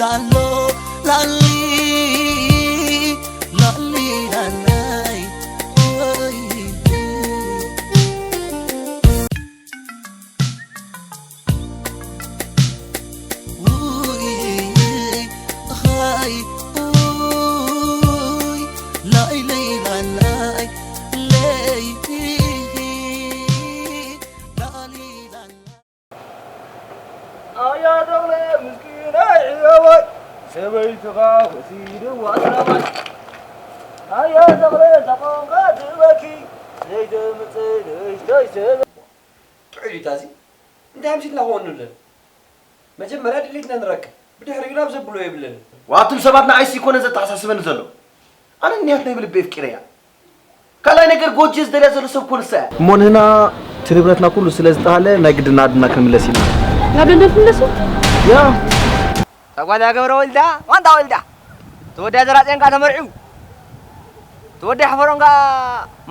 ላሎ ላሊ ላሊ ላላይ ኦይ። ኡይ፣ ኻይ፣ ኡይ፣ ላሊ ላላይ ለይ ላሊ ላላ። ኣያ ተኽለ ምስኪናይ ሕያዋይ፣ ሰበይትኻ ወሲድዋ ኣስላማይ። ኣያ ተኽለ ተኾንካ ትበኪ፣ ዘይተምጽእ ንእሽተይ ሰበ-፣ ጥዑይ እዩ ታዚ። እንታይ ኣምሲልና ክኾን ንብለን? መጀመርያ ድሌትና ንረክብ፣ ብድሕሪኡ ናብ ዘብሎ የብለንን። ዋቱም ሰባት ንዓይሲ ይኮነ ዘተሓሳስበኒ ዘሎ። ኣነ ንያት ናይ ብልቢ ኣፍቂረያ። ካልኣይ ነገር ጎጆ ዝደልያ ዘሎ ሰብ ኮንሳ እያ። እሞ ንህና እቲ ንብረትና ኩሉ ስለ ዝጠሃለ ናይ ግድና ኣድና ክንምለስ ኢና። ናብ ለንደን ትምለሱ? ያ። እታ ጓል ገብረ ወልዳ፣ ዋንታ ወልዳ። ተወዳይ ዘራጤንካ ተመርዒው። ተወዳይ ሓፈሮንካ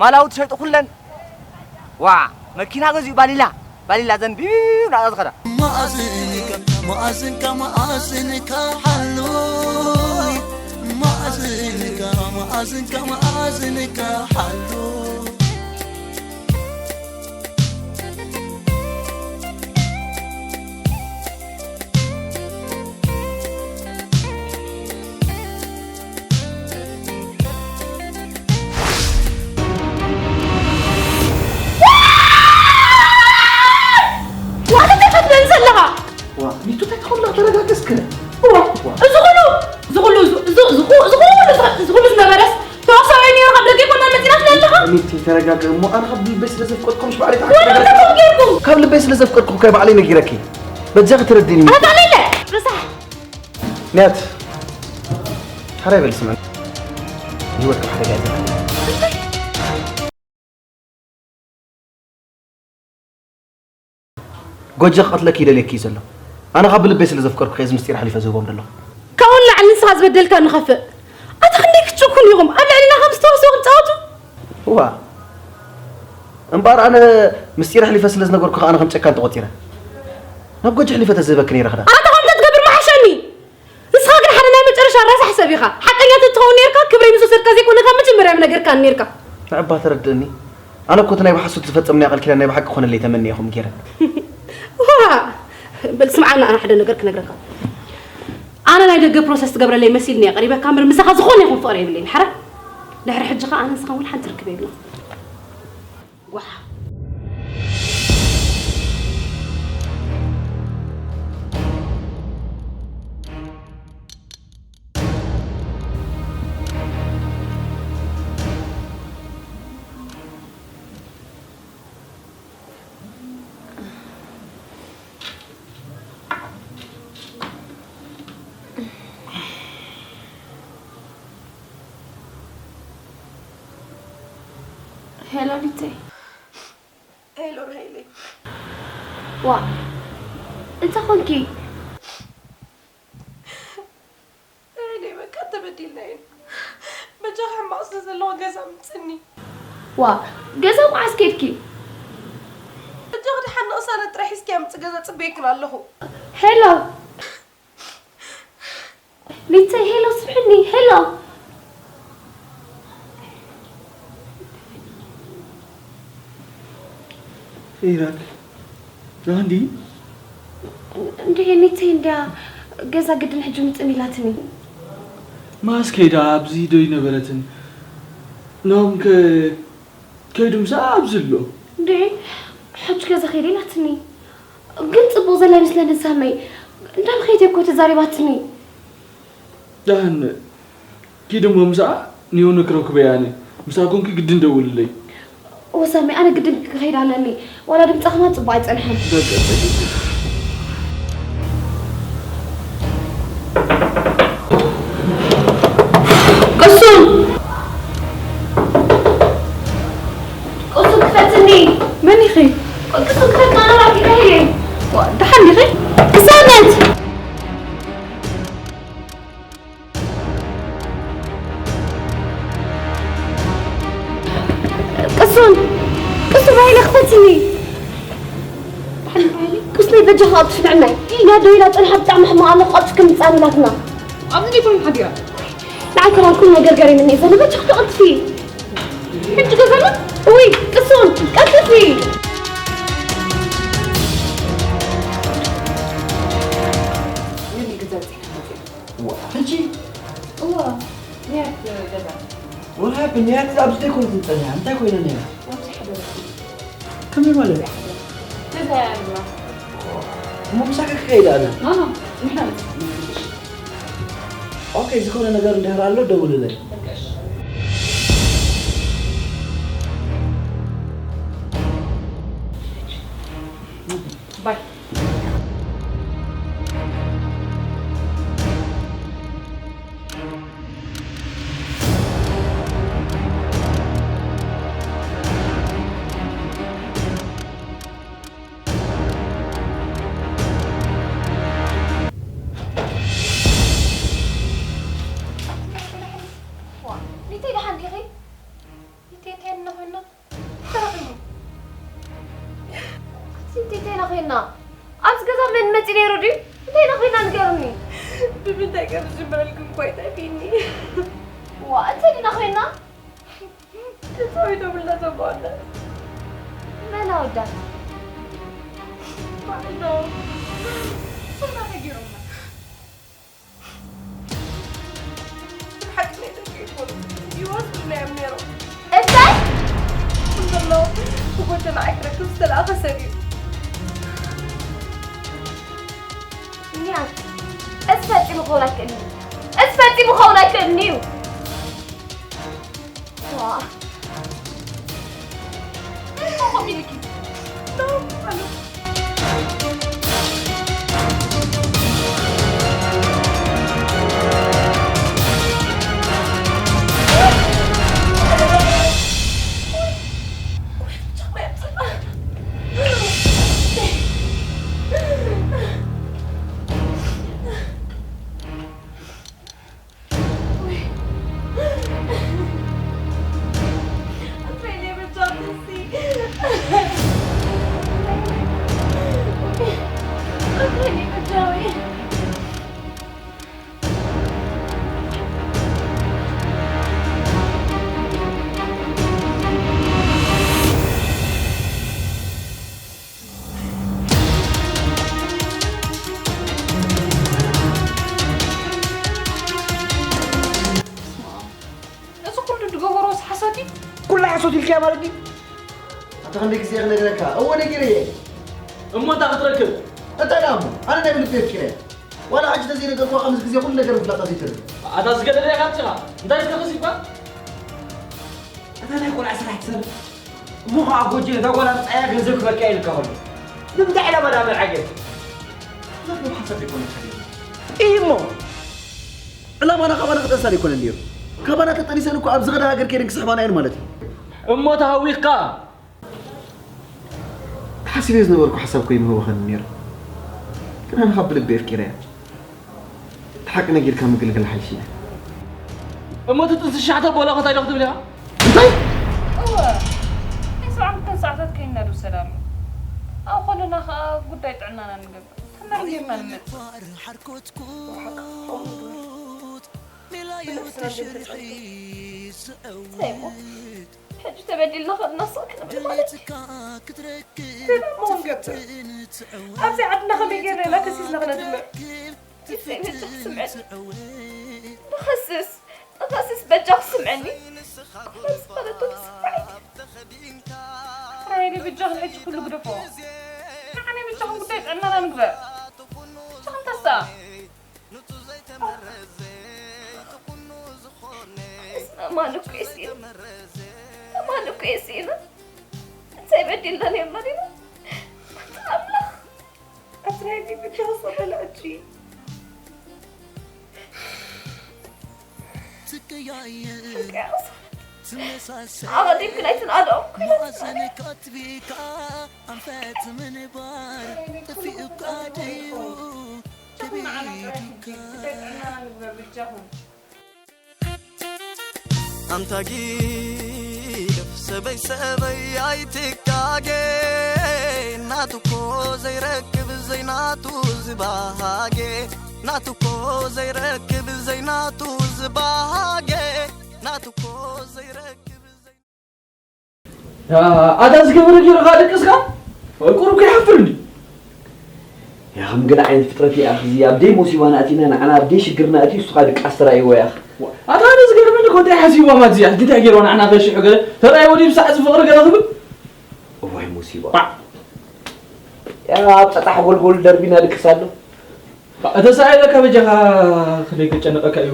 ማላዊ ትሸጡ ኩለን። ዋ፣ መኪና ገዚኡ ባሊላ፣ ባሊላ ዘን ቢው ናጻ ዝኸዳ። መኣዝንካ፣ መኣዝንካ፣ መኣዝንካ ሓሉይ። መኣዝንካ፣ መኣዝንካ፣ መኣዝንካ ሓሉይ። ዋት እንታይ ትብል ዘለኻ? ዋ፣ ሚቱ እንታይ ትኾን ኣለኻ? ተረጋግስክ። እዋ፣ እዚ ኩሉ፣ እዚ ኩሉ፣ እዚ፣ እዚ፣ እዚ ኩ-፣ እዚ ኩሉ፣ እዚ፣ እዚ ኩሉ ዝነበረስ ተዋሳኣይ ነይሩ ካብ ደገ ይኮና መፂና ትለለኻ? ሚቲ ተረጋግእ እሞ፣ ኣነ ካብ ልበይ ስለ ዘፍቀድኩም፣ ባዕለይ ተሓ-፣ ወላ ተረጋግእ። እንታይ ጌርኩም? ካብ ልበይ ስለ ዘፍቀድኩም፣ ከ ባዕለይ ነጊረኪ። በጃኺ ተረድእኒ። ኣታ ሌለ፣ ርሳሕ። ንያት፣ ሓራይ በል ስምዕ። ህይወት ካብ ሓደጋ እያ ዘድሕን። ጎጆ ክቐትለኪ ይደልየኪ እዩ ዘሎ። ኣነ ካብ ብልበይ ስለ ዘፍቀርኩ እየ እዚ ምስጢር ኣሕሊፈ ዝህቦም ዘለኹ። ካብኡ ንላዕሊ ንስኻ ዝበደልካ ንኸፍእ። ኣታ ክንደይ ክትጭኩኑ ኢኹም? ኣብ ልዕሊና ከም ዝተዋስኦ ክትጻወቱ? እዋ። እምበኣር ኣነ ምስጢር ኣሕሊፈ ስለ ዝነገርኩ ከኣ ኣነ ከም ጨካን ተቖጺረ። ናብ ጎጆ ኣሕሊፈ ተዝህበኪ ነይረ ክዳ። ኣታ ከምኡ ተትገብር ምሓሸኒ። ንስኻ ግን ሓደ ናይ መጨረሻ ረሳሕ ሰብ ኢኻ። ሓቀኛ ተትኸውን ኔርካ፣ ክብረይ ምስ ወሰድካ ዘይኮነ ካብ መጀመርያ ምነገርካኒ ኔርካ። ንዕባ ተረድእኒ። ኣነ እኮ እቲ ናይ ብሓሶት ዝፈጸምናዮ ቃል ኪዳን ናይ ብሓቂ ክኾነለይ ተመንየ እኹም ጌረ። ዋ! በል ስምዓና፣ ኣነ ሓደ ነገር ክነግረካ። ኣነ ናይ ደገ ፕሮሰስ ትገብረለይ መሲልኒ እየ ቀሪበካ እምበር፣ ምሳኻ ዝኾነ ይኹን ፍቕሪ የብለይን። ሓራ? ድሕሪ ሕጂ ኸኣ ኣነ ንስኻ ወላ ሓንቲ ርክብ የብልና። ጓሕ። ሄሎ ሊተይ። ሄሎ ራሄለይ። ዋ፣ እንታይ ኾንኪ? ራሄለይ፣ በቃ ተበዲልና ኢና። በጃኺ ሕማቕ ስለ ዘለዎ ገዛ ምጽኒ። ዋ፣ ገዛ መዓስ ከድኪ? በጃኺ ደሓን ንቕሳነት ጥራይ ሒዝኪ ኣምጺ፣ ገዛ ጽበየክን ኣለኹ። ሄሎ። ሊተይ፣ ሄሎ፣ ስምዕኒ፣ ሄሎ። ሄራክ፣ ራንዲ። እንዴ፣ ኒተይ እንዲያ ገዛ ግድን ሕጂ ምጽን ኢላትኒ። ማስ ከይዳ ኣብዚ ዶ ይነበረትን? ናሆም ከ ከይዱ ምሳኣ ኣብዚ ኣሎ። እንዴ፣ ሕጂ ገዛ ከይደ ኢላትኒ። ግን ጽቡቕ ዘላ ኣይመስለንን ሳመይ። እንዳበኸየት እኮ ተዛሪባትኒ። ደሓን ኪዲ እሞ ምሳኣ ንዮኒ ክረክቦ እየ ኣነ። ምሳኣ ኮንኪ ግድን ደውልለይ። እወ ሳመይ፣ ኣነ ግድን ክኸይድ ኣለኒ። ዋላ ድምጻ ከማን ጽቡቕ ኣይጸንሐን። በቃ፣ ጸጊ። ቅሱን! ቅሱን ክፈትኒ! መን ኢኺ? ቅሱን ክፈትኒ፣ ኣነ ራኪ ከይደ። ዋ፣ ደሓን ዲኺ? ቅሳነት! ቅሱን! ቅሱን፣ ራሄለ ክፈትኒ! ደሓን ራሄለ? ቅሱነይ፣ በጃ ንኻ ትስምዕና። ኢላ ዶ ኢላ ጸንሓ ብጣዕሚ ሕማቕ ኣሎ፣ ክቐልጥፍ ከም ህጻን ኢላትና። ኣብዚ ደይኮይኑ ሓዲራ። ንዓይ ተባልኩም ነገር ገሪምኒ እዩ ዘሎ፣ በጃ ክተቐልጥፊ። ሕጂ ገዛና? እውይ፣ ቅሱን፣ ቀልጥፊ። ዋ፣ ሕጂ? እዋ፣ ንያት ገዛ። What happened? ንያት ኣብዚ ደይኮነት ንጸንሓ፣ እንታይ ኮይና ነይራ? ኣብዚ ሓደ ከመይ ማለት? ገዛ ያለና። እሞ ምሳኻ ክኸይድ ኣነ? ኖ፣ ኖ፣ ንሕና ንመጽእ። ኦኬ፣ ዝኾነ ነገር እንድሕር ኣሎ ደውልለይ። በቃ እሺ። ባይ። ዋ፣ ኒተይ ደሓን ዲኺ? ኒተይ እንታይ እናኾና? ተረኺቡ። ኣቲ እንታይ ኢና ኮይና? ኣብዚ ገዛ መን መፂ ነይሩ ድዩ? እንታይ ኢና ኮይና ንገሩኒ። ብምንታይ ከም ዝጅምረልኩም እኳ ኣይጠፊእኒ። ዋ፣ እንታይ ኢና ኮይና? ተፃዊቶምላ ዘቦና። መን ኣወዳት? ባዕሎም። ሶና ተገይሮምና። ሓቂ ናይ ደቂ ይኾኑ። ይወስዱና እዮም ነይሮም። እንታይ? እንተሎ ብጎጆ ንዓይ ክረክብ ዝተለኣኸ ሰብ እዩ። ኒያት፣ እዚ ፈጺሙ ክኸውን ኣይክእልን እዩ። እዚ ፈጺሙ ክኸውን ኣይክእልን እዩ። ዋ። እንታይ ኮሚኒቲ? እዚ ኩሉ ዝገበሮስ ሓሶት እዩ? ኩሉ ሓሶት ኢልካዮ ማለት ድዩ? ኣታ ክንደይ ግዜ ክነግረካ? እወ ነጊረየ። እሞ እንታይ ክትረክብ? እንታይ ደኣ እሞ? ኣነ ናይ ብልቢ ኣፍቂረያ። ዋላ ሕጂ ተዘይነገርኩዋ ከምዚ ግዜ ኩሉ ነገር ምፍላጣ ዘይተርፍ። ኣታ ዝገደደ ኢኻ ኣምጺኻ። እንታይ ዝገርስ ይባል? ኣታ ናይ ቆልዓ ስራሕ ትሰርሕ። እሞ ኸዓ ጎጆ ነታ ጓል ኣምጻያ ገንዘብ ክበልካ ኢልካ ከሎ። ንምንታይ ዕላማ ደኣ መርዓ ገይርካ? ዘፍልም ሓሳብ ዘይኮነ ሓሳብ እዩ። እሞ ዕላማና ካባና ክጠንሳ ዘይኮነ ነይሩ። ካባና ተጠኒሰን እኮ ኣብ ዝኸዳ ሃገር ከይደን ክስሕባና እየን ማለት እዩ። እሞ ተሃዊኽካ? ሓሲበ ዝነበርኩ ሓሳብ እኮ ይምህወኸኒ ነይሩ። ግን ኣነ ካብ ብልቢ ኣፍቂረያ። እቲ ሓቂ ነጊርካ ምግልግል ሓይሽ እዩ። እሞ እቲ ጥንሲ ሸሓተ ቦላኾ እንታይ ኢልካ ትብል ኢኻ? እንታይ? እወ፣ ናይ ሰብዓ ክልተን ሰዓታት ከይንና ንውሰድ ኣሎ። ኣብ ከለና ኸኣ ጉዳይ ጥዕናና ንገብር። ተመርሚርና ንመጽእ። እንታይ እሞ? ሕጂ ተበዲልና ከለና ስቕ ክንብል ማለት እዩ። ዜና እሞ ክንገብር። ኣብዚ ዓድና ከመይ ጌርና ኢና ከሲስና ክነድምዕ? ይፍሬም፣ በጃኺ ስምዕኒ። ንኸስስ፣ ንኸስስ፣ በጃኺ ስምዕኒ። ኩሎም ዝፈለጡ ስምዕኒ። ፍራይኒ፣ በጃኺ ሕጂ ኩሉ ግደፎ። ንዓኒ በጃኺ ጉዳይ ጥዕናና ንግበር። በጃኺ እንተሳ። እስመ ማን እኮ የስኢና። ማን እኮ የስኢና። እንታይ በዲልና ነይርና ዲና? ኣምላኽ። ኣትራይኒ ብቻ ሰበላች። ትቀያየር፣ ትመሳሰል፣ ኣቐዲምክን ኣይትናደቑም ኮይና። ሐዘን ካትቢካ ኣንፈት ምንባር ጥፊኡ ቃድዩ ከቢድካ። ኣንታ ጊደፍ ሰበይ ሰበይ ኣይትቃጌን። ናቱ እኮ ዘይረክብ ዘይናቱ ዝባሃጌ፣ ናቱ እኮ ዘይረክብ ዘይናቱ ዝባሃጌ፣ ናቱ እኮ ዘይረክብ ዘይ- ኣታ ዝገበረ ገይሩ ካ ደቅስካ ቁሩብ ከይሓፍር እንዲ። ያኸም ገለ ዓይነት ፍጥረት እያ። እዚ ኣብ ደይ ሞሲባና ኣቲና ንዓና ኣብ ደይ ሽግርና ኣትዩ እሱኻ ድቃስ ተራእይዎ ያኽ። ኣታ ኣነ ዝገርመኒ እኮ እንታይ ሓሲብዋ ማለት እዚኣ እንታይ ገይርዋ ንዓና ከሽሑ ገለ ተራእይዎ ድዩ ብሳዕ ዝፍቕሪ ገለ ክብል። እዋይ ሞሲባ። ያ ኣብ ጸጣሕ ጎልጎል ደርቢና ድቅስ ኣሎ። እተሳኢለካ በጃኻ ክንደይ ከጨንቐካ እዩ።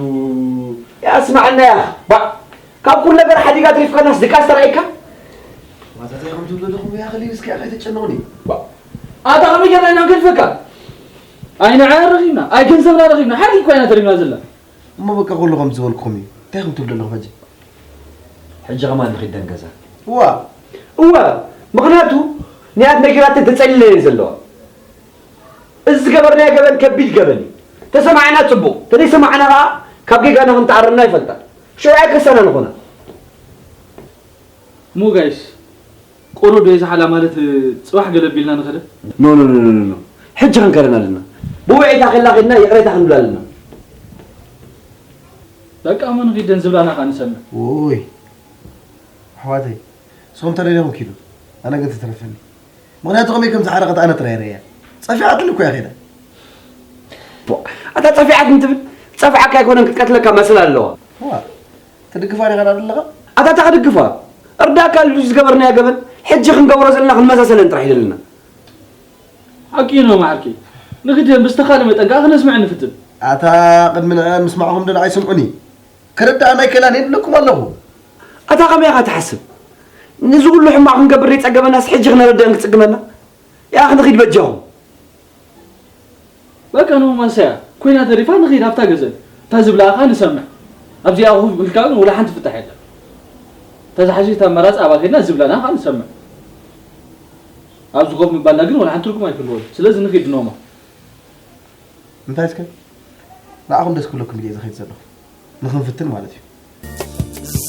ያ ስማዕና ያ ባዕ ካብ ኩሉ ነገር ሓዲጋ ትሪፍካናስ ድቃስ ተራኢካ። ዋታታይ ከም ትብሎ ኣለኹም ያ ኸሊል እስኪ ኣኸይ ተጨንቑኒ። ኣታ ከመይ ጌርና ኢና ንገድፈካ? ኣይ ንዓና ረኺብና ኣይ ገንዘብና ረኺብና ሓንቲ እኳ ኢና ተሪፍና ዘለና። እሞ በቃ ኩሉ ከም ዝበልኩም እዩ እንታይ ከም ትብሎ ኣለኹም ሕጂ? ሕጂ ከማን ንኺድ ደንገዛ። እዋ እወ ምኽንያቱ ንያት ነጊራተን ተጸሊለ እየን ዘለዋ። እዚ ዝገበርናዮ ገበን ከቢድ ገበን እዩ። ተሰማዒና ጽቡቕ፣ ተዘይሰማዕና ከኣ ካብ ጌጋና ከም ተኣረምና ይፈልጣ። ሽዑ ኣይከሳና ንኾና። እሞ ጋይስ ቁሩብ ዶ ይዝሓላ ማለት ጽባሕ ገለ ቢልና ንኸደ። ኖ ኖ ኖ ኖ ኖ ሕጂ ክንከደን ኣለና። ብውዒታ ከላ ከድና ይቕሬታ ክንብል ኣለና። በቃ እሞ ንኺደን ዝብላና ከኣ ንሰምዕ። ውይ ኣሕዋተይ ንስኹም ተደሊኹም ኪዱ ኣነ ግን ትትረፈኒ። ምኽንያቱ ከመይ ከም ዝሓረቐት ኣነ ጥራይ ርእያ። ጸፊዓትኒ እኮ እያ ኸይዳ። ፖእ፣ ኣታ ጸፊዓትኒ ትብል? ትጸፍዓካ ኣይኮነን ክትቀትለካ መስል ኣለዋ። ዋእ፣ ትድግፋ ዲኻ ደኣ ዘለኻ? ኣታ እታ ክድግፋ? እርዳእካ ኣሉ ዝገበርናዮ ገበን ሕጂ ክንገብሮ ዘለና ክንመሳሰለን ጥራሕ እዩ ዘለና። ሓቂ እዩ ኖማ ዓርከይ። ንኽደን ብዝተኻእለ መጠን ከኣ ክነስምዐን ንፍትን። ኣታ ቅድሚ ንዐን ምስማዕኹም ዶ ንዓይ ስምዑኒ። ክርድኣና ኣይክእላን እየ ኢለኩም ኣለኹ። ኣታ ከመይ ኢኻ ትሓስብ? ነዚ ኩሉ ሕማቕ ክንገብር ዘይጸገመናስ ሕጂ ክነረድአን ክጽግመና? ያኽ ንኺድ በጃኹም። በቃ ኖ ማንሳያ ኮይና ተሪፋ ንኺድ ኣብታ ገዘን እታ ዝብላኣ ከኣ ንሰምዕ። ኣብዚኣ ኮፍ ኢልካ ግን ወላ ሓንቲ ፍታሕ የለን። እታ ዝሓሸት ኣማራጺ ኣብኣ ከይድና ዝብላና ከኣ ንሰምዕ። ኣብዚ ኮፍ ምባልና ግን ወላ ሓንቲ ትርጉም ኣይክህልዎን። ስለዚ ንኺድ ኖማ። እንታይ እስከ ንዓኹም ደስ ክብለኩም ኢለ እየ ዝኸይድ ዘለኹ። ንኽንፍትን ማለት እዩ።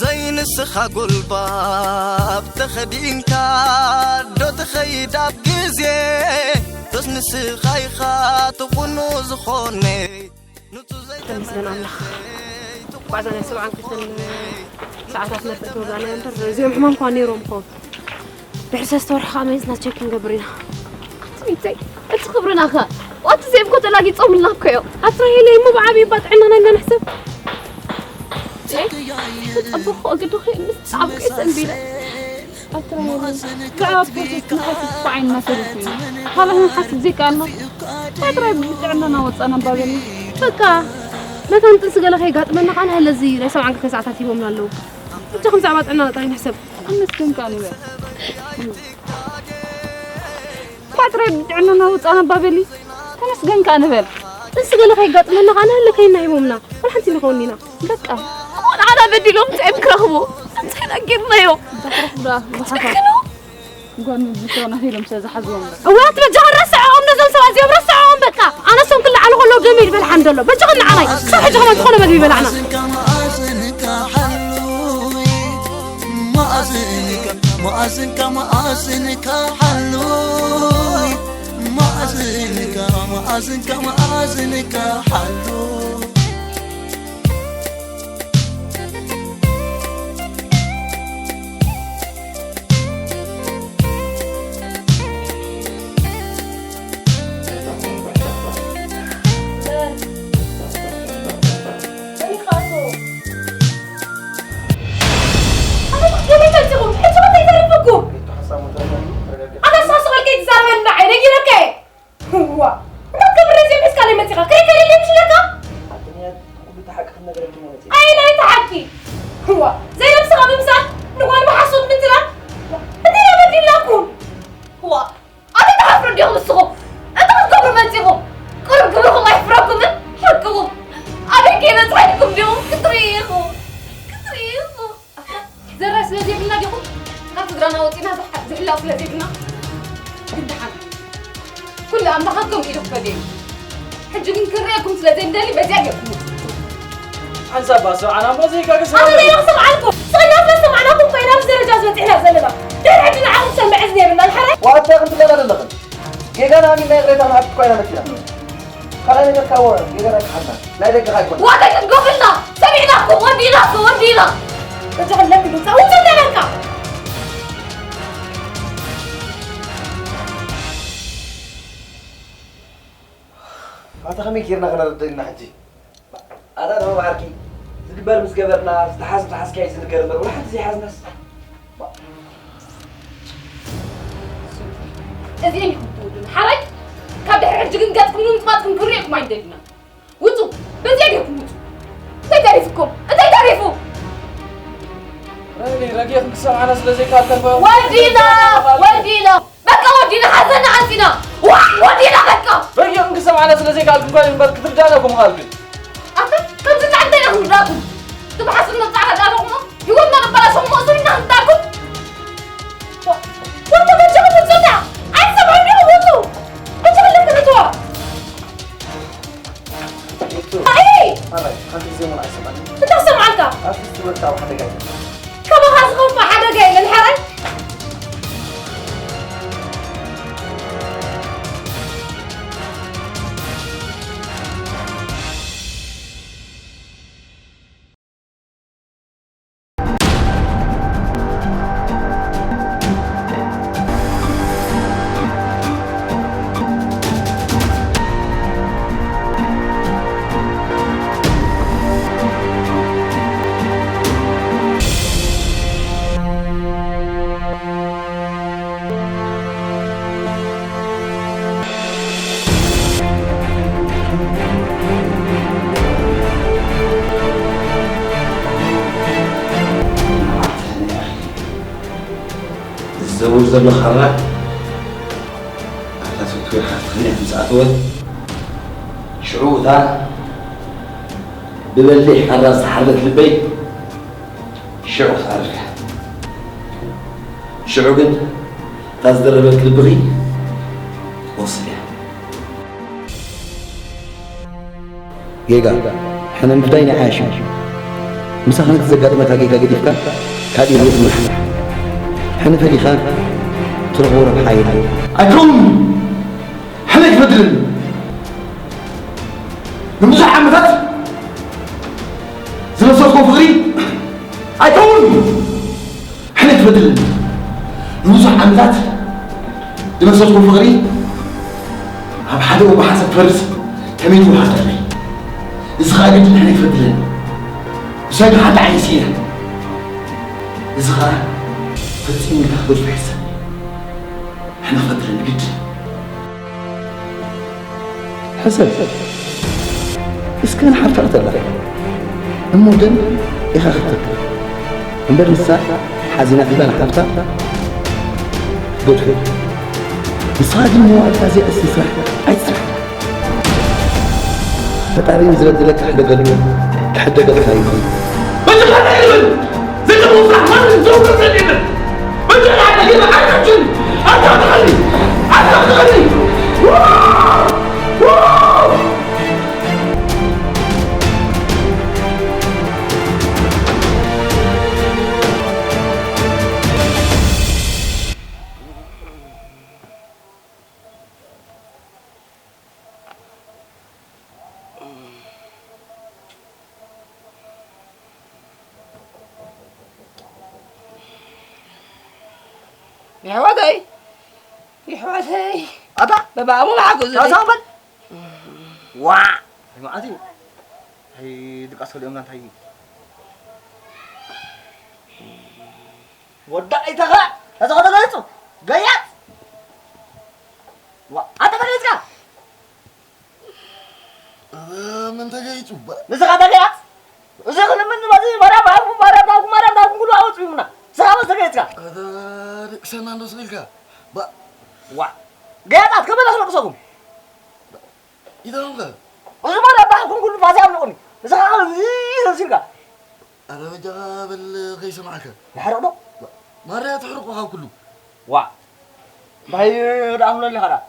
ዘይንስኻ ጉልባብ ተኸዲንካ ዶ ትኸይድ ኣብ ግዜ ዶስ ንስኻ ኢኻ ትኹኑ ዝኾነ ንጹህ ተመስገን ኣምላኽ። ጓዕዛ ናይ ሰብዓን ክልተን ሰዓታት ነርተ ተወጋእና እምበር እዚኦም ሕማም እኳ ነይሮም ክኸውን። ድሕሪ ሰለስተ ወርሒ ከዓ መሊስና ቸክ ክንገብር ኢና። ትሚተይ እቲ ክብርና ከ ዋቲ ዜብ እኮ ተላጊጾምልና እኮ እዮም። ኣቲ ራሄለይ እሞ ብዓብዪ እባ ጥዕናና ኢና ንሕሰብ። ተይ ተጸበኽኦ ግዲ ኾይ ምስ ጻብቀይ ሰንቢለ። ኣቲ ራሄለይ ብዛዕባ ፕሮሰስ ክንሓስብ እኮ ዓይንና ፈሪሱ እዩ። ካልእ ክንሓስብ ዘይከኣልና እንታይ ጥራይ ብጥዕናና ወጻና እባ በሊ። በቃ መታን ጥንሲ ገለ ከይጋጥመና ከዓ ንሃለ እዚ ናይ ሰብዓን ክልተ ሰዓታት ሂቦምና ኣለዉ። ብቻኹም ብዛዕባ ጥዕናና ጥራይ ንሕሰብ። ኣመስገን ከኣ ንበል። እኳ ጥራይ ብጥዕናና ወጻና እባ በሊ። ተመስገን ከኣ ንበል። ጥንሲ ገለ ከይጋጥመና ከኣ ንሃለ ከይና ሂቦምና። ወላ ሓንቲ ንኸውን ኢና። በቃ። እሞ ንዓና በዲሎም እንታይ እዮም ክረኽቡ? እንታይ ኢና ጌርናዮም? ዳሕራፍ ደኣ ብዙሓት ጨክኑ። ጓል ምብስራና ሄሎም ስለ ዝሓዝዎም እምበር። እዋት በጃኻ ረስዕኦም ነዞም ሰባት እዚኦም ረስዕኦም በቃ። ኣነ እሶም ክለዓሉ ከለዉ ደመይ ዝበልሓን ዘሎ። በጃኻ ንዓናይ። ክሳብ ሕጂ ከማን ዝኾነ መግቢ ይበላዕና። መኣዝንካ መኣዝንካ መኣዝንካ ሓሉይ መኣዝንካ መኣዝንካ መኣዝንካ ሓሉይ ኣተስሓስቐል ከይትዛረበኒ ንዓይ ነጊረካ እየ። እዋ እንታይ ትገብር ነዚ ሒዝካለይ መፂኻ? ክሪከለለይ ምሽ ኢለካ? ኣየናይ እቲ ሓቂ? እዋ ዘይነብስኻ ምምሳል ንጓል ብሓሶት ምትላል እንታይ ኢና በዲልናኩም? እዋ ኣበይ ትሓፍሩ እንዲኹም ንስኹም? እንታይ ክትገብሩ መጺኹም? ቁሩብ ግብርኹም ኣይሕፍረኩምን? ሓቅኹም ኣበይ ከይበጽሐልኩም እንዲኹም ክትርእዩ ኢኹም። ክትርእዩ ኢኹም። ዘራይ ስለ ዘይብልና ዲኹም ካብ ስድራና ወጺና ዝሕ- ዝሕላው ስለ ዘይብልና? ግን ደሓን ኩሉ ኣምላኻትኩም ኢዱ ክፈድየሉ። ሕጂ ግን ክንርእየኩም ስለ ዘይንደሊ በዚኣ ጌርኩም ውጹ። ሓንሳብ እባ ስምዓና እሞ ዘይጋገ ኣነ ሰላም ዘይረኽሰብ ዓልኩም ስቕና ስለ ሰማዕናኩም ኮይና ኣብዚ ደረጃ ዝበጺሕና ዘለና። ድሕሪ ሕጂ ንዓኹም ሰምዕ እዝኒ የብልናን ሓራይ። ዋታ ክንትለና ዘለኽን? ጌጋና ኣሚንና ይቕሬታ ንሓትት እኳ ኢና መጺና። ካልኣይ ነገር ካብ ጌጋና ይከሓድና። ናይ ደገኻ ኣይኮነን። ዋጋ ክንከፍልና ሰሚዕናኩም። ወዲእና እኮ፣ ወዲእና። በጃ ለክ ድምፃ ውፅእ ተበልካ። ኣታ ከመይ ጌርና ከነረድእ ኢልና ሕጂ? ኣታ ደሞ ብዓርኪ፣ ዝግበር ምስ ገበርና፣ ዝተሓዝ፣ ዝተሓዝካዮ ዝንገር እምበር፣ ወላ ሓንቲ ዘይሓዝናስ። እዚኦም ኢኹም ትውዱና። ሓራይ፣ ካብ ድሕሪ ሕጂ ግን ገጽኩም ንምጥማጥኩም ክንሪእኩም ኣይንደልይና። ውጹ፣ በዚኣ ጌርኩም ውጹ። እንታይ ተሪፉኩም? እንታይ ተሪፉ? ረዲ፣ ረጊእኩም ክሰምዓና ስለ ዘይከኣልካ እኮ። ወዲና፣ ወዲና። በቃ ወዲና፣ ሓዘና ዓጺና። ዋ፣ ወዲና በቃ። ረጊእኩም ክሰምዓና ስለ ዘይከኣልኩ እኮ እምበር ክትርዳእና እኮ ምኻኣልክን። ኣታ፣ ከምዚ ጻዕዳ ኢና ክንርዳእኩም። ትብሓስና ጻዕዳ ኣለኹም። ህይወትና ነበላሽኹም፣ እሱ ኢና ክንርዳእኩም። ዋ፣ ወዲ በጃኹም ውጹና። ኣይሰምዑን ዲኹም፣ ውጹ። በጃኹም ለክትዋ። ጌቱ። ኣይ! ኣራይ፣ ሓንቲ ግዜ እውን ኣይሰማዕን። እንታይ ክሰምዓልካ? ኣርቲስት ትምህርቲ ኣብ ሓደጋ እዩ። ካባኻ ዝኸፍእ ሓደጋ የለን፣ ሓራይ። ዝዘውር ዘሎ ካራ ኣብታ ሶፍትዌር ሃርድ ክሊኒክ ምስ ኣተወት፣ ሽዑ እታ ብበሊሕ ካራ ዝተሓርደት ልበይ ሽዑ ክትዓርፍ እያ። ሽዑ ግን እታ ዝደረበት ልብኺ ክትቆስል እያ። ጌጋ፣ ሕነ ምፍዳይ ናይ ዓያሽ እዩ። ምሳኻ ነቲ ዘጋጠመካ ጌጋ ገዲፍካ ካልእ ህይወት ምራሕ። ሕነ ፈዲኻ ትረኽቦ ረብሓ የለን። ኣይከውንን! ሕነ ኣይትፈድልን! ንብዙሕ ዓመታት ዝመሰስኮ ፍቕሪ ኣይከውንን! ሕነ ኣይትፈድልን! ንብዙሕ ዓመታት ዝመሰስኮ ፍቕሪ ኣብ ሓደ እዋን ሓንሳብ ክፈርስ ከመይ ትውሓጥ ኣለይ? እዚ ኸኣ ግድን ሕነ ኣይትፈድልን! ብሰንኪ ሓንቲ ዓይኒ ስኢነ። እዚ ኸኣ ፈጺሙ ኢልካ ክትገድፎ ይሕሰብ። ሕነ ክፈድልን ግድን። ሕሰብ እስከ ንሓፍታ ክትላ እሞ ግን ኢኻ ክትተክል እምበር ንሳ ሓዚና ኢላ ንሓፍታ ክትገድፎ። ንስኻ ግን መዋዕልካ እዚኣ እስቲ ስራሕ ኣይትስራሕ። ፈጣሪ ንዝበደለካ ክሕደገሉ ክሕደገካ እዩ። በጃኻ እንታይ ይብል? ዘይተመውጻሕ ማንም ዘውግር ዘድልየን። በጃኻ ኣደገና ኣይታችን ኣታኽልኒ ኣታኽልኒ። የሕዋተይ፣ የሕዋተይ። ኣታ በባእሙ መሓጎ ዝለይ። ታዛ በል። ዋ። ኣይ መዓት እዩ። ኣይ ድቃስ ከሊኦምና እንታይ እዩ? ወዳ ኣይተኻ። ታዛ ከተገይጹ። ገያት። ዋ፣ ኣታ ተገይጽካ። ምን ተገይጹ? ንስኻ ተገያጽ? እዚ ክልምን በዚ ማርያም ሃብኩም፣ ማርያም ሃብኩም፣ ማርያም ሃብኩም ክብሉ ኣወጽኡና። ንስኻ መስ ተገይጽካ? ኣታ ደቅሰና እንዶ ስቕ ኢልካ። ባ- ዋ፣ ገያጻት ከመይ ኣለኽለቅሰኩም? ኢታምከ? እዚ ማርያም ሃብኩም ክብሉ ፋሲ ኣብልቑኒ። ንስኻ እዚ ተሲልካ። ኣረ በጃኻ በል ከይሰማዕካ። ይሓርቕ ዶ? ማርያ ትሕርቆ ካብ ኩሉ። ዋ። እንታይ ደኣ ምሎ ኣለኻ ደኣ?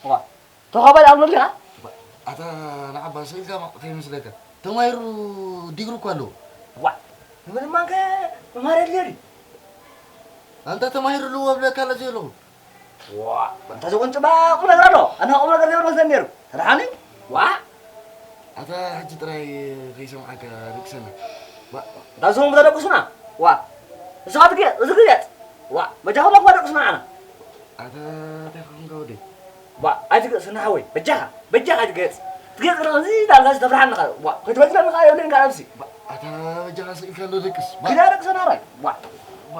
ዋ። ተኸባይ ኣብ መድረኻ? ኣታ ንዓባ ስኢልካ ማ-፣ ከይመስለካ። ተማሂሩ ዲግሪ እኮ ኣለዎ። ዋ፣ ንምንማንከ መማረድ ገሪ? ኣንታ ተማሂሩ ኣለዎ እብለካ ኣሎ ዘየለኹ። ዋ፣ እንታይ ዝቕንጭባ ቁም ነገር ኣሎ? ኣነ ቁም ነገር ዘይብሎ መስለኒ ነይሩ። ተደሓኒ? ዋ! ኣታ ሕጂ ጥራይ ከይሰምዓካ ደቅሰና። ዋ፣ እንታይ ዝኸውን ተደቅሱና? ዋ! ንስኻ ትግየጽ፣ እዚ ግየጽ። ዋ፣ በጃኹም እኳ ደቅሱና ዓና። ኣታ እንታይ ኾንካ ወደይ? ዋ፣ ኣይትግየጽ፣ ስና ሓወይ፣ በጃኻ፣ በጃኻ ኣይትግየጽ። ትግየጽ ከለኻ እዚ ዳርጋ ዝተፍርሓኒ ኸ፣ ዋ፣ ክትበድለኒ ኸ የብለይን ካልኣትሲ። ዋ፣ ኣታ በጃኻ ስኢልካ ኣሎ ደቅስ። ዋ። ግዳ ደቅሰና ራይ። ዋ። ዋ።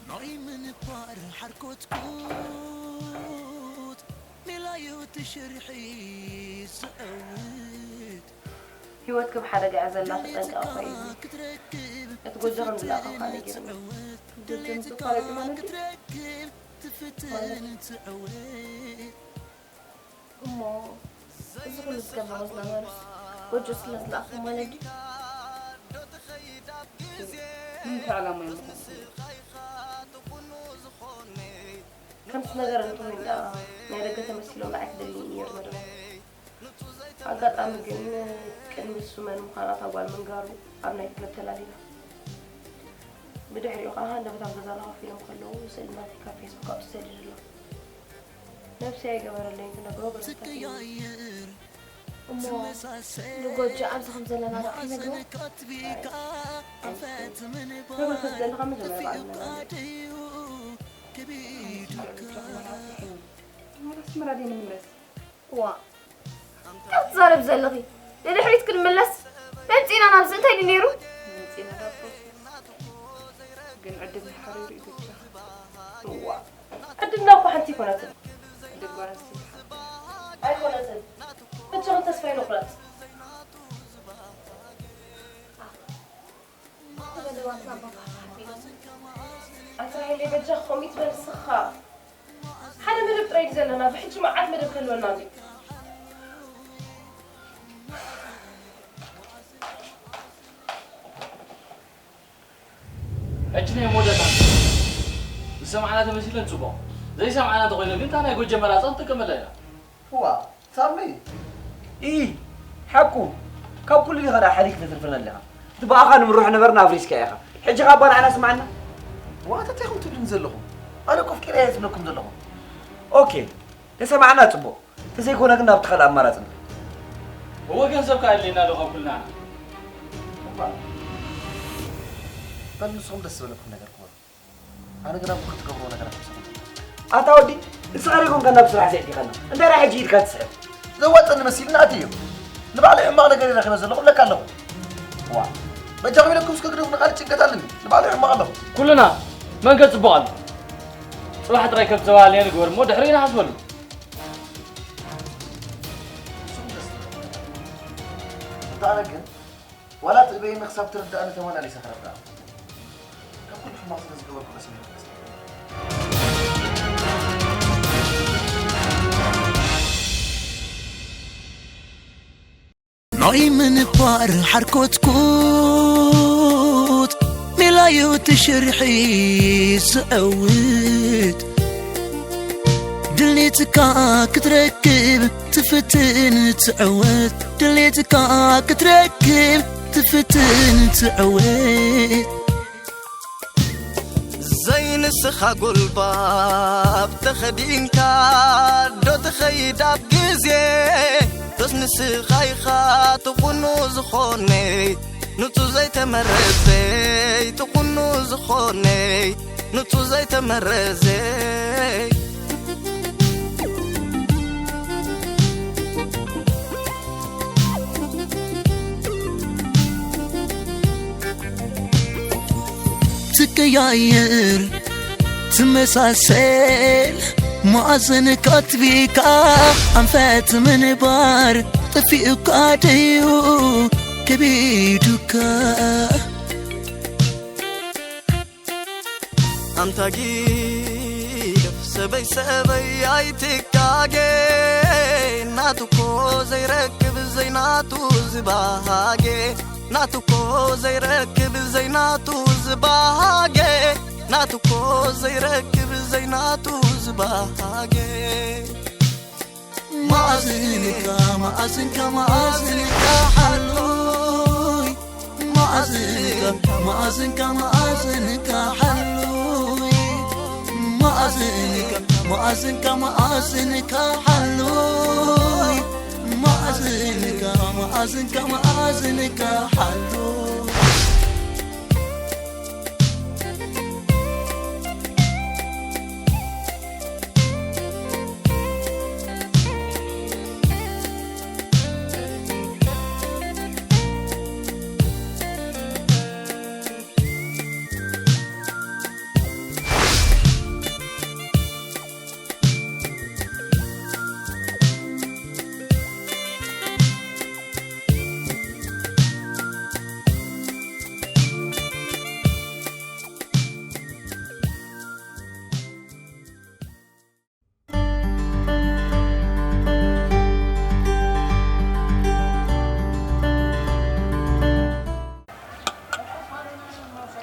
ናይ ምንባር ሓርኮትኩት ሜላዩ ትሽርሒ ዝዕውት ህይወት ከም ሓደጋ እያ ዘላ፣ ተጠንቀቕ። ክትረክብ እቲ ጎጆ ከም ዝለኣኸኻ ነጊሩኒ። ጎጆ ምስ ተፋለጡ ማለት እዩ? ክትረክብ ትፍትን ትዕውት እሞ እዚ ኩሉ ዝገብሮ ዝነበሩስ ጎጆ ስለ ዝለኣኹ ማለት ድዩ? ንምንታይ ዕላማ እዮም ዝኸዱ? ከምቲ ነገር እንተኾይኑ ደኣ ናይ ደገ ተመሲሎም ንዓይ ክደልዩኒ እዮም ዝመደቡ። ኣጋጣሚ ግን ቅድሚ እሱ መን ምዃና እታ ጓል ምንጋሩ ኣብ ናይ ክለብ ተላሊና። ብድሕሪኡ ከኣ ሃንደበት ኣብ ገዛና ኮፍ ኢሎም ከለዉ ስእሊ ናተይ ካብ ፌስቡክ ኣውጺኡ ሰዲዱሎም። ነብሲ ኣይገበረለይን ክነግሮ በረታትኒ። እሞ ንጎጆ ኣብዚ ከም ዘለና ዶ ኣይነግሮ? ኣይ፣ ኣይትፍትን። ክብሪ ክትደሊ ካብ መጀመርያ ባዕልና ንነግሮ። ኣስመራ ድየ ንምለስ? ዋ፣ እንታይ ትዛረቢ ዘለኺ? ንድሕሪት ክንምለስ መምጺእና ናብዚ እንታይ ድዩ ነይሩ? መምጺእና ናብ ፕሮሰስ። ግን ዕድል ሓሪሩ እዩ በጃኻ። እዋ፣ ዕድልና እኮ ሓንቲ ኣይኮነትን። ዕድል ጓል ኣንስተይቲ ሓንቲ ኣይኮነትን። በጃኺ ተስፋ ኣይንቑረጽ። ኣታ ሄለይ በጃኺ ከምኡ ይትበል ንስኻ። ሓደ መደብ ጥራይ እዩ ዘለና፣ ብሕጂ መዓት መደብ ክህልወና እንድዩ። ሕጂ ናይ መወዳእታ ዝሰማዕና ተመሲለን ጽቡቕ፣ ዘይሰማዕና እንተኾይኑ ግን እታ ናይ ጎጀ መላጻ ክንጥቀመላ ኢና። እዋ፣ ሳሚ! ኢ፣ ሓቁ! ካብ ኩሉ ኢኻ ደኣ ሓዲግ ተትርፈና ኣለኻ። እቲ ብኣኻ ንምርሖ ነበርና ኣፍሪስካዮ ኢኻ። ሕጂ ኸኣ ኣባ ንዓና ስምዓና። ዋእ፣ እንታይ ኢኹም ትብሉኒ ዘለኹም? ኣነ እኮ ኣፍቂረ እየ ዝብለኩም ዘለኹ። ኦኬ፣ ተሰማዕና ጽቡቕ። እንተዘይኮነ ግን ናብቲ ካልእ ኣማራጺ ንኸይድ። እወ፣ ገንዘብ ከኣ ኣድልየና ኣሎ ካብ ኩልና። እባ፣ በል ንስኹም ደስ ዝበለኩም ነገር ግበሩ። ኣነ ግን ኣብኡ ክትገብርዎ ነገራት ምሳኹም። ኣታ ወዲ፣ ንስኻ ዶ ኣይኮንካን ናብ ስራሕ ዘእቲኻና? እንታይ ደኣ ሕጂ ኢድካ ትስሕብ? ዘዋጥኒ መሲሉኒ ኣትየ። ንባዕለይ ሕማቕ ነገር እየ ረኺበ ዘለኹ እብለካ ኣለኹ። ዋ፣ በጃኹም ኢለኩም እስከ ግደፉ፣ ንኻልእ ጭንቀት ኣለኒ። ንባዕለይ ሕማቕ ኣለኹ። ኩልና መንገድ ጽቡቕ ኣሎ። ጽባሕ ጥራይ ከም ዝተባሃልናዮ ንግበር እሞ ድሕሪኡ ንሓስበሉ። እንተ ኣነ ግን ዋላ ትእበየኒ ክሳብ ትርድኣኒ ተመላሊሰ ክረድኣ። ካብ ኩሉ ሕማቕ ስለ ዝገበርኩ ቀሲነ። ናይ ምንባር ሓርኮትኩት ሜላዩ ትሽርሒ ዝዕውት ድሌትካ ክትረክብ ትፍትን ትዕወት ድሌትካ ክትረክብ ትፍትን ትዕወት ዘይንስኻ ጉልባብ ተኸዲንካ ዶ ትኸይድ ኣብ ግዜ ዶስ ንስኻ ኢኻ ትኹኑ ዝኾነይ ንጹ ዘይተመረዘይ ትኹኑ ዝኾነይ ንጹ ዘይተመረዘይ ትቀያየር ትመሳሰል መኣዘን ካትቢካ ኣንፈት ምንባር ጠፊኡካ ደዩ ከቢዱካ ኣንታ ጊደፍ ሰበይ ሰበይ ኣይትካጌ፣ ናቱ እኮ ዘይረክብ ዘይናቱ ዝባሃጌ፣ ናቱ እኮ ዘይረክብ ዘይናቱ ዝባሃጌ፣ ናቱ እኮ ዘይረክብ ዘይናቱ ዝባሃጌ። መኣዝንካ መኣዝንካ መኣዝንካ ሓሉይ፣ መኣዝንካ መኣዝንካ መኣዝንካ ሓሉይ፣ መኣዝንካ መኣዝንካ መኣዝንካ ሓሉይ፣ መኣዝንካ መኣዝንካ መኣዝንካ ሓሉይ።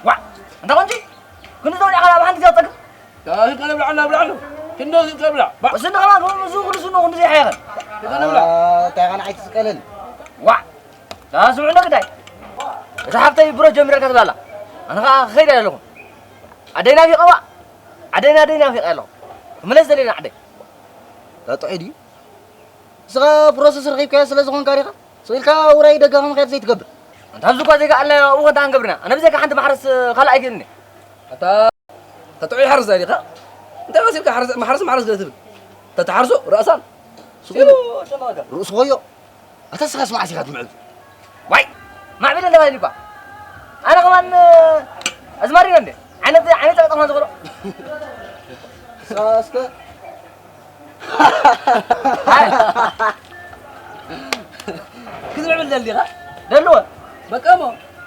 ዋ፣ ኣንታ ቆንጂ፣ ክንዲ ተወዲእኻ ኣብ ሓንቲ ግዜ ትጠግብ? ዳስ ከነብላ፣ ብላ፣ ብላ፣ ብላ። ክንዲ እዚ ከብላ። ባ። እሱ እንደገና ከምኡ ምስኡ ኩሉ ስኑ ክንዲ ዘይሓየኸን። እዚ ከነብላ። እንታይ ኸነ ኣይትስቀልን። ዋ፣ ዳስ ስምዑ እንዶ ግዳይ። እታ ሓፍተይ ብሮ ጀሚረልካ ትብላላ። ኣነ ኸዓ ክኸይድ እየ ኣለኹ። ዓደይ ናፊቐዋ። ዓደይ ናደይ ናፊቐ ኣለኹ። ክምለስ ደልየ ዓደይ። ዳጥዑይ ድዩ? ንስኻ ፕሮሰስ ረኺብካዮ ስለ ዝኾንካ ዲኻ? ስቕ ኢልካ ውራይ ደገ ከም ኸይድ ዘይትገብር? ኣንታ ኣብዚ እኳ ዘይከኣልና ኣብኡ ኸንታ ክንገብርና? ኣነ ብዘይካ ሓንቲ ማሕረስ ካልእ ኣይክእልን እየ። ኣታ ተጥዑይ ሓርስ ዲኻ? እንታይ መሲልካ ሓርስ፣ ማሕረስ፣ ማሕረስ ገለ ትብል? ተተሓርሶ ራእሳን ስቑሉ ርእሱ ኾዮ። ኣታ ስኻስ መዓስ ኢኻ ትምዕብል? ዋይ! ማዕቢል እንደ ባይልባ። ኣነ ከማን ኣዝማሪ እንደ። ዓይነት፣ ዓይነት ጸቅጠማ ዝኽሮ። እስከ ክትምዕብል ደሊኻ? ደልዎ። በቃ እሞ፣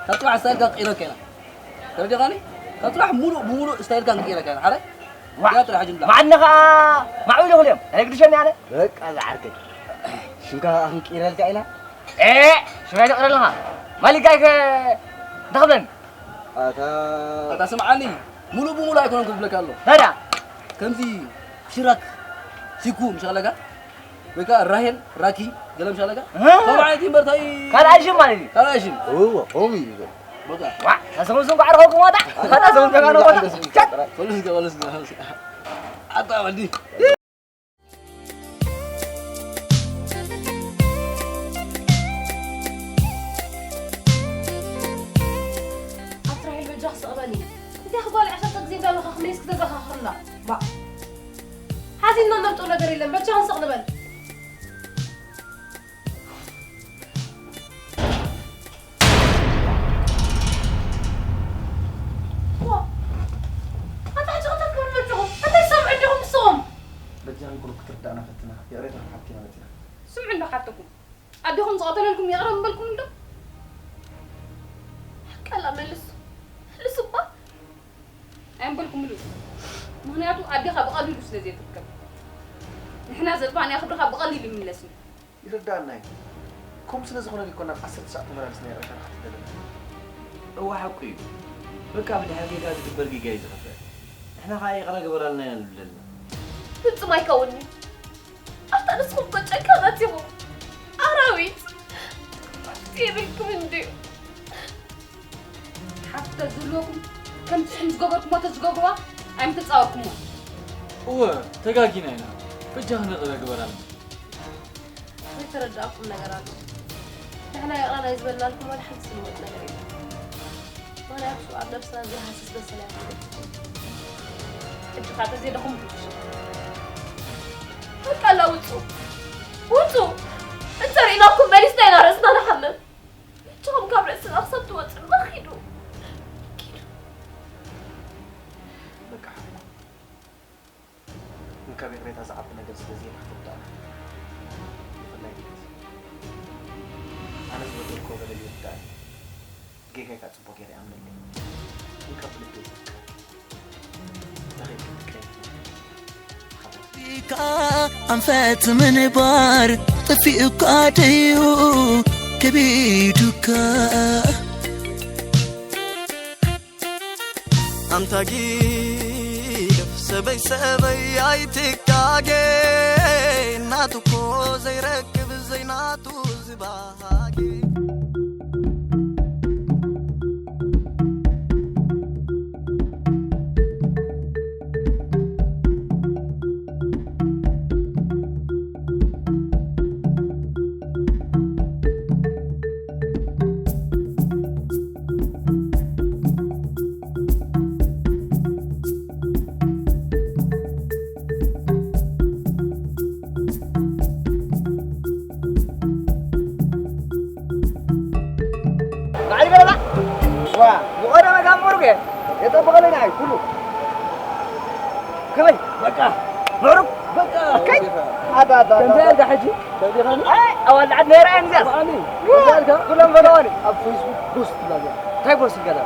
ካብ ጽባሕ ስታይልካ ክቕይረካ ኢና። ተረዲኻኒ? ካብ ጽባሕ ሙሉእ ብሙሉእ ስታይልካ ክንቅይረካ ኢና። ሓራይ? ዋ። ያ ጥራሕ ጅምላ። ማዕድና ኸዓ ማዕቢል ይኹል እዮም። ኣይግድሸኒ ኣነ። በቃ ዝዓርከይ። ሽምካ ኸዓ ክንቅይረልካ ኢና። ኤ፣ ሽም ኣይተቕረልኻ። ማሊጋይ ከ እንታይ ክብለኒ? ኣታ ኣታ ስምዓኒ፣ ሙሉእ ብሙሉእ ኣይኮነን ክብለካ ኣሎ። ታዲያ? ከምዚ ሽራክ፣ ሲኩ፣ ምሽ ኣለካ? ወይ ከኣ ራሄል፣ ራኪ፣ ገለ ምሽ ኣለካ? እህ። ከምኡ ዓይነት እዩ እምበር እንታይ ካልኣይ ሽም ማለት እዩ። ካልኣይ ሽም። እዎ፣ ከምኡ እዩ። በቃ። ዋ፣ እታ ሰሙን ስም ኳዕ ረኸብኩም ዋጣ? እታ ሰሙን ተጋኑ ዋጣ? ቻት። ወለስ ገ-፣ ወለስ ገ-፣ ወለስ ገ-፣ ኣታ ወዲ። ኣቲ ራሄል በጃኺ ስቕ በሊ። እንታይ ክጓል ዓሰርተ ግዜ እንዳበልኻ ክመይስ ክተዘኻኽርና? ባእ። ሓዚንና ነምጽኦ ነገር የለን። በጃኽን ስቕ ንበል። ዋ፣ ኣታ ሕጂ እንታይ ክትብሉ መጺኹም? እንታይ ትሰምዑ እንዲኹም ንስኹም? በጃኺ ቁሩብ ክትርዳእና ፈትና። ይቕሬታ ሓብቲ ኢና መጺና። ስምዑ እንዶ ሓተኩም። ኣዴኹም ዝቐተለልኩም ይቕረ ምበልኩም እንዶ? ሓቃላ መልሱ። መልሱ እባ። ኣየምበልኩምሉ። ምኽንያቱ ኣዴኻ ብቐሊሉ ስለ ዘይትርከብ። ንሕና ዘጥፋእናዮ ክብርኻ ብቐሊሉ ይምለስ እዩ። ይርዳእና እዩ። ከምኡ ስለ ዝኾነ እኮ ናብ ዓሰርተ ትሽዓተ ተመላሊስና ይቕሬታ ንሓትት ዘለና። እወ ሓቁ እዩ። በቃ ብድሕሪ ጌጋ ዝግበር ጌጋ እዩ ዝኸፍእ። ንሕና ኸዓ ይቕረ ግበራልና ኢና ንብል ዘለና። ፍጹም ኣይከውንን እዩ። ኣታ ንስኹም እኮ ጨካናት ኢኹም። ኣራዊት። መፍትሒ የብልኩም እንድዩ። ሓፍቲ ተዝህልወኩም ከምቲ ንሕና ዝገበርኩሞ ተዝገብርዋ ኣይምተጻወርኩሞ። እወ፣ ተጋጊና ኢና። በጃኽን ይቕረ ግበራልና። ዘይተረዳእኩም ነገር ኣሎ። ንሕና ይቕረ ናይ ዝበልናልኩም ዋላ ሓንቲ ዝልወጥ ነገር የለን። ምኽንያቱ ኣብ ነብስና ዘይሃስስ በሰላ ኣይኮነን። ሕጂ ኸኣ ተዘይደኹም ትውስኹ። በቃ ኣላ ውጹ። ውጹ። እንተርኢናኩም መሊስና ኢና ርእስና ንሓምም። እጅኹም ካብ ርእስና ክሳብ ትወጽኡ ድማ ኪዱ። ኪዱ። በቃ ሓፍቲ። ግን ካብ ይቕሬታ ዝዓቢ ነገር ስለ ዘየለ ክትርዳእና። ብፍላይ ድሕዚ ኣነ ዝበደልክዎ በደል ይርዳእኒ። ጌጋይ ከኣ ጽቡቕ ገይረ ይኣምነሉ እየ። ግን ካብ ብልቢ እየ ዘፍቅረኪ። ካ ኣንፈት ምንባር ጥፊኡካ ደዩ ከቢዱካ። ኣንታ ጊደፍ ሰበይ ሰበይ ኣይትቃጌ፣ ናቱ እኮ ዘይረክብ ዘይናቱ ዝባሃጌ። ላዕሊ በለላ። ዋ፣ ብቐደመ ካብ ምሩግ እየ። የጠብቐለይ ንዓይ ኩሉ። ከመይ? በቃ፣ ምሩግ? በቃ። ከይ? ኣታ፣ ኣታ፣ ኣታ። ከምዚ ኣልካ ሕጂ? ከምዚ ኢኻ? ኣይ፣ ኣዋልድ ዓድ ነይረ እየን እዚኣስ። ብኣኒ? ከምዚ ኣልካ? ኩሎም ፈተዋኒ። ኣብ ፌስቡክ ፖስት ትብላ እዚኣ። እንታይ ፖስት ይገዛ?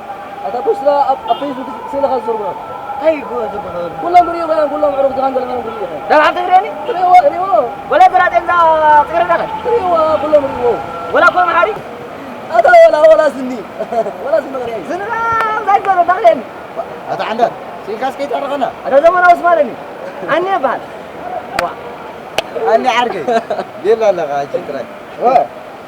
ኣታ ፖስት ኣብ፣ ኣብ ፌስቡክ ስእልኻ ዝዝርግሑ። እንታይ ይጎ-፣ ዝጎ-፣ ኩሎም ርእዩ ገና፣ ኩሎም ዕሩግ ድኻን ገለ መለ ርእዩ ገና። ደም ሓንቲ ትግረኒ? ርእይዎ፣ ርእይዎ። ወላ ዝራጤ እዛ ትግረና ኸ? ርእይዎ፣ ኩሎም ርእይዎ። ወላ እኮ መሓሪ? ኣታ ወላ፣ ወላ ስኒ። ወላ ስኒ መቕረያ እዩ። ስኒ ራ-፣ እንታይ ይጎ-፣ ታኽለኒ? ኣታ ዓንዳት፣ ስኢልካስ ከይተዕርቐና። ኣታ ዘመናዊ ስማለኒ። ኣኒ ይበሃል። ዋ። ኣኒ ዓርከይ። ሌላ ኣለኻ፣ ሕጂ ጥራይ። ዋ።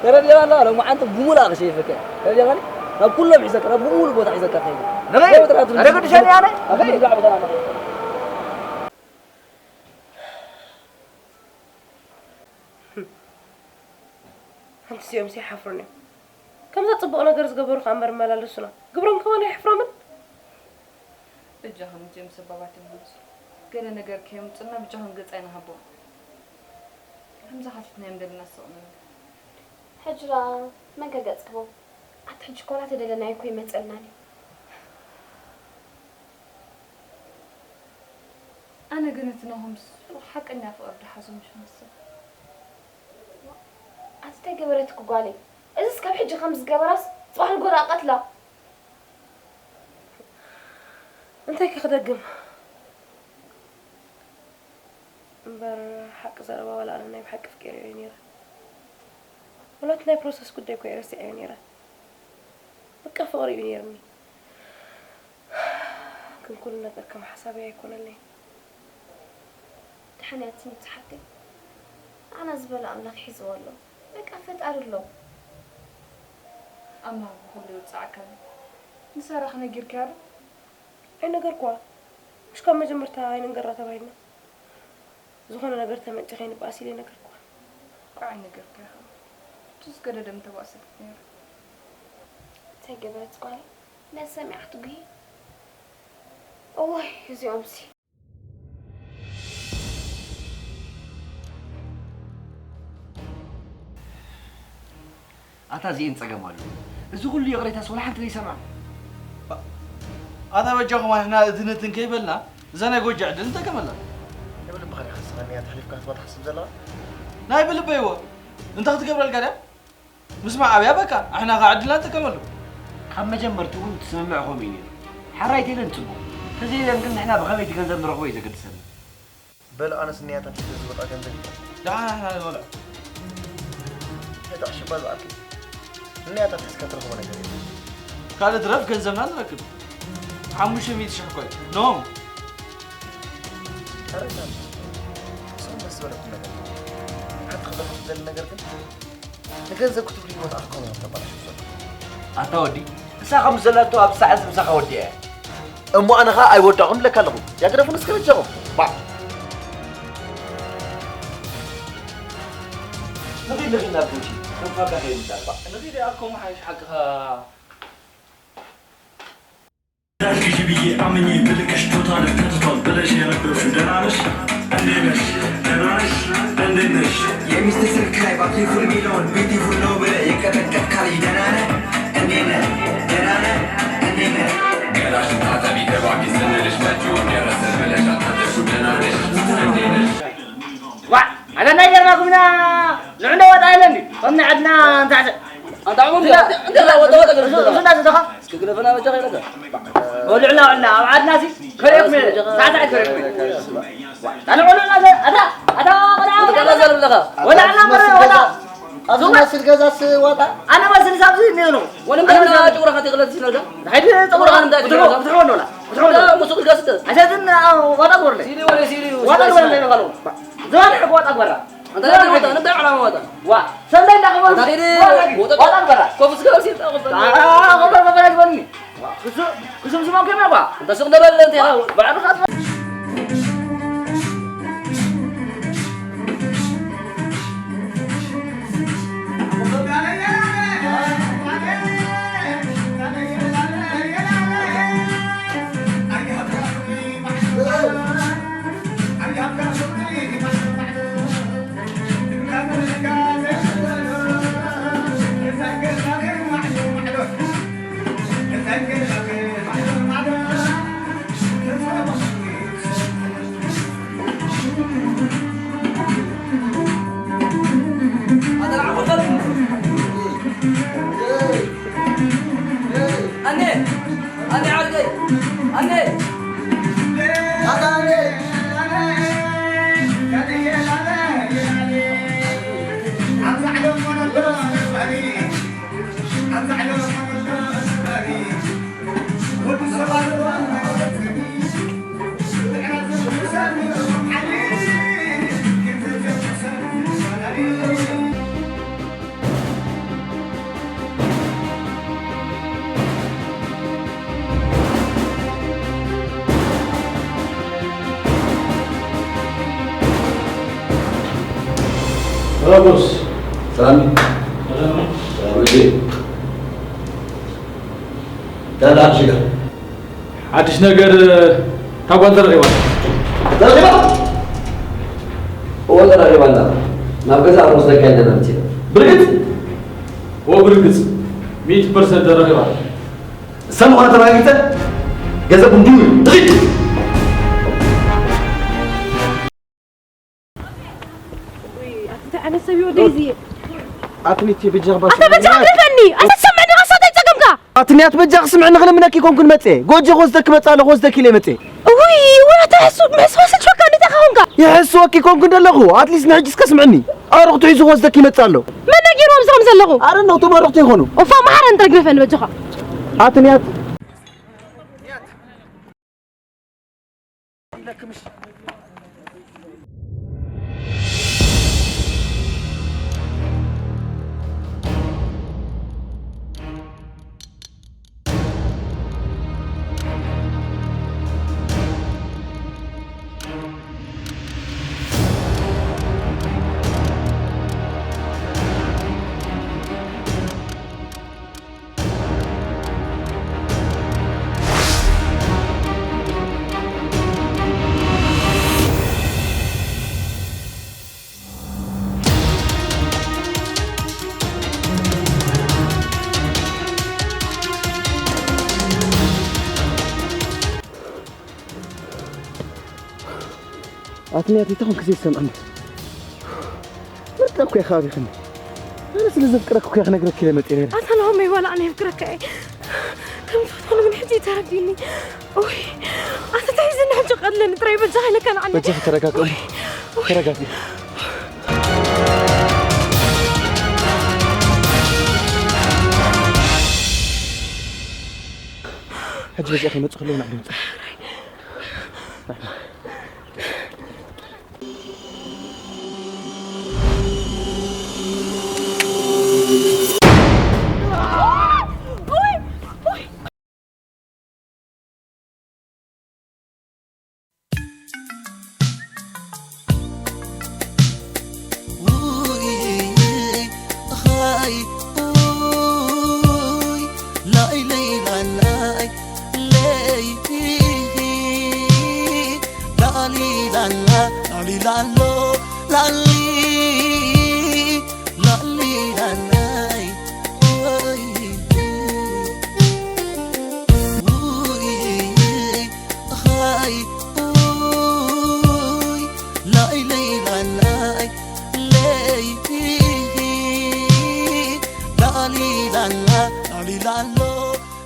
ተረዲእኻ ኣለኻ? ሎማዓንቲ ብሙሉኣ ክሸይፈካ እየ። ተረዲእኻኒ? ናብ ኩሎም ሒዘካ፣ ናብ ብሙሉ ቦታ ሒዘካ ከይደ። ንኸይድ? ደው ጥራት ኣረ ግድሸኒ ኣነ? ኣብ ምድላዕ ቦታ ኣለኻ። ሓንቲ ሲኦምሲ ኣይሓፍሩን እዮም። ከምዛ ጽቡቕ ነገር ዝገበሩ ከኣ እምበር ይመላለሱና። ግብሮም ከማን ኣይሕፍሮምን? በጃኹም እዚኦም ሰባባት እዮም ዝመስሉ። ገለ ነገር ከየምጹልና በጃኹም ገጽ ኣይንሃቦም። ከምዚ ሓቲትናዮም ዘለና ስቕ ንብል። ሕጂ ደኣ መን ከገጽ ክህቦም? ኣቲ ሕጂ እኮ ናተደለናዮ እኮ ይመጸልናን እዩ። ኣነ ግን እቲ ናሆምስ ሓቀኛ ፍቕሪ ደሓዞም እዩ ዝመስል። ኣቲ እንታይ ገበረትኪ ጓለይ? እዝስ ካብ ሕጂ ከም ዝገበራስ ጽባሕ ንጎ ደኣ ቀትላ። እንታይ ከ ክደግም? እምበር ሓቂ ዘረባ ዋላ ኣነ ናይ ብሓቂ ኣፍቂረዮ እየ ነይረ። ዋላ እቲ ናይ ፕሮሰስ ጉዳይ እኮ እየ ረሲዐዮ ነይረ። በቃ ፍቕሪ እዩ ነይርኒ። ግን ኩሉ ነገር ከም ሓሳበይ ኣይኮነለይን። ደሓን እያ ትምቲ ሓፍተይ። ንዓና ዝበለ ኣምላኽ ይሕዝዎ ኣሎ። በቃ ፈጣሪ ኣሎ። ኣምላኽ ብኹሉ ይውጽዓካ። ንሳራ ከ ነጊርካያ ዶ? ኣይነገርኩዋ። ምሽ ካብ መጀመርታ ኣይንንገራ ተባሂልና። ዝኾነ ነገር ተመንጨ ከይንበኣስ ኢለ ነገርኩዋ። እኳ ኣይነገርካያ። እቱስ ገለ ደም ተባእሰት ነይሩ። እንታይ ገበረት ጓል? ነሰሚዓ ትጉሂ። እዋይ፣ እዚኦምሲ። ኣታ እዚኤን ጸገም ኣሎ። እዚ ኩሉ ይቕሬታስ ወላ ሓንቲ ዘይሰምዓ። ኣታ በጃኹም ኣሕና እትንትን ከይበልና እዛ ናይ ጎጆ ዕድል ንጠቀመላ። ንብልብኻ ዲኻ ንስኻ ንያ ተሕሊፍካ ክትባ ትሓስብ ዘለኻ? ናይ ብልበይዎ። እንታይ ክትገብረልካ ድያ? ምስማዕ ኣብያ በቃ፣ ኣሕና ኸዓ ዕድልና ንጥቀመሉ። ካብ መጀመርትኡ እውን ትስምምዕ ከምኡ እዩ ነይሩ። ሓራይ ተይለን ጽቡቕ። ተዘይለን ግን ንሕና ብኸመይ እቲ ገንዘብ ንረኽቦ እዩ ዘገድሰና። በል ኣነስ ንያታት ሒዘ ዝወጣ ገንዘብ እዩ። ደሓን ንሕና ንበልዖ። እንታይ ተዕሽባ ዝኣክል? ንያታት ሒዝካ ትረኽቦ ነገር የለን። ካልእ ትረፍ ገንዘብና ንረክብ። ሓሙሽተ ሚእቲ ሽሕ እኮ እዩ። ኖም። ኣረ ሳሚ፣ እሱ ደስ ዝበለኩም ነገር። ሓንቲ ክብለኩም ዝደሊ ነገር ግን ንገንዘብ ክትብሉ ህይወት ኣኽከሙ እዮም ተባላሽው ዘሎ። ኣታ ወዲ፣ እሳ ከም ዘላቶ ኣብ ሰዓት ምሳኻ ወዲኣ እያ። እሞ ኣነ ኸኣ ኣይወዳኹም እብለካ ኣለኹ። ያግደፉን እስከ በጃኹም። ባዕ። ንኺድ፣ ንኺድ ናብ ቡቲ። ክንፋታ ከይንዳባ። ንኺድ፣ ኣኮ መሓይሽ ሓቅኻ። ዳልክሽ ብዬ አምኜ ብልክሽ ቶታል ተትቷል ብለሽ የነበርሽው ደህና ነሽ? እንዴት ነሽ? ደህና ነሽ? እንዴት ነሽ? የሚስት ስልክ ላይ ባትሪ ፉል የሚለውን ቢዩቲፉል ነው ብለህ የቀጠቀጥካት ልጅ ደህና ነህ? እንዴት ነህ? ደህና ነህ? እንዴት ነህ? ገላሽን ታጠቢ እባክሽ ስንልሽ መቼውን ደረሰ ብለሽ አታደርሽው ደህና ነሽ? እንዴት ነሽ? ዋ፣ ኣነ ናይ ገርማኩምና ንዑ እንደ ወጣ ኢለ እንዲ፣ ከምኒ ዓድና እንታዕሰ። ኣንታ ዓቕሞም እንዳ-፣ እንዳ-፣ እንዳ-፣ ወጣ ወጣ ገለ እሱ-፣ እሱ እንዳዘዘኻ? እስኪ ግደፈና በጃኻ ኢለካ። ወልዕና፣ ወልዕና፣ ኣብ ዓድና ሲ ከሪኦም፣ ሳዕሳዕ ከሪኦም። ኣነ ወልዕና ዘ-፣ ኣታ፣ ኣታ፣ ቆልዓ፣ ወልዕና ዘር ብለኻ። ወልዕና፣ ኣብዚ መስል ወልዕና። ገዛ፣ ኣብዚ ዞማ። መስል ገዛስ ዋጣ? ኣነ መስል ሳብዚ እኒኦ ነው። ወንም ኣነ ገና መስል ጭጉራ ከቲ ክለት ሲነጋ። ሃይዲ ጸጉራ ጭጉራ እንታይ ክትብሎ? ክትብሎ? ክትብሎ ወላ። ክትብሎ። ዳ ሙሱቅ ገስተ። ኣሰትን፣ ኣዎ፣ ዋጣ ግበርለ። ሲሊ ወለ ሲሊ ዋጣ ውስጥ ግበርለ ይባሉ። ዘዋን ሕግ ዋጣ ግበራ። ኣንታ ዘዋን ሕግ። እንታይ ዓላማ ዋጣ? ዋ፣ ሰንደይ እንዳኸበሩ። ኣንታ ዲዲ ዋጣ ግበራ። ወጣ። ዋጣ ግበራ። ኮፍ እስከ በል ሲል ታውቅ። አ፣ አ፣ ኮፍ በል፣ ኮፍ በል ግበርኒ። ክሱ-፣ ክሱም ስሞም ከመይ ባ? እንተ ሱቕ ነበለ እንተ ኢኻ። ባዕልኻ ኣነ፣ ኣነ ዓርከይ፣ ኣነ። ሰላም ቦስ። ሰላም። ሰላም። ሰላም። ዳላ ሓድሽ ነገር። ሓድሽ ነገር፣ እታ ጓል ተረኺባ። ተረኺባ? እወ፣ ተረኺባ ኣላ። ናብ ገዛ ኣብ ወስደካ ኣለና መጺና። ብርግጽ? እወ፣ ብርግጽ። ሚእቲ ፐርሰንት ተረኺባ። እሳ ምዃና ተረጋጊጸ፣ ገንዘብ እንዲሁ እዩ። እኺ! ውይ፣ ኣቲ እንታይ ዓይነት ሰብ እዩ ወደይ እዚ? ኣትኒቲ ብጃኽባ ኣታ በጃ ኣትረፈኒ! ኣታ ትሰምዕኒ ኸሳ እንታይ ጸገምካ? ኣትንያት በጃ ክስምዕኒ ክልምነኪ ኮንኩን መጽኤ። ጎጆ ክወስደኪ መጽእ ኣለኹ፣ ክወስደኪ ኢለ መጽኤ። ውይ፣ ውይ፣ ኣታ ሕሱ-፣ ምሕስዋስ ልጅ በቃ እንዴት ኢኻ ኾንካ? ይሕስወኪ ኮንኩ እንደለኹ፣ ኣትሊስት ንሕጂ እስከ ስምዕኒ። ኣረቑቱ ሒዙ ክወስደኪ ይመጽእ ኣሎ። መን ነጊርዎም እዚ ከም ዘለኹ? ኣረ ነው፣ እቶም ኣረቑቱ ይኾኑ። ኦፋ፣ መሓረን ጥራይ ግደፈኒ በጃኻ። ኣትንያት። ኣትንያት፣ እንታይ ኮንክ ዘይሰምዐኒ? መርካ እኮ ኢኻ ኣቢኽኒ። ኣነ ስለ ዘፍቅረክ እኮ እየ ክነግረክ ኢለ መፅእ ነይረ። ኣታ ናሆመይ፣ ዋላ ኣነ የፍቅረካ እየ። ከም ትፈትወኒ እውን ሕጂ ተረዲኒ። ኡይ፣ ኣታ ተሒዝኒ ሕጂ ቀለኒ ጥራይ በጃኻ ኢለካ ንዓኒ። በጃኺ ተረጋግኢ። ተረጋግኢ። ሕጂ በጃኺ ይመጹ ከለዉ ንዓዲ ምጹ።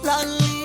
Tan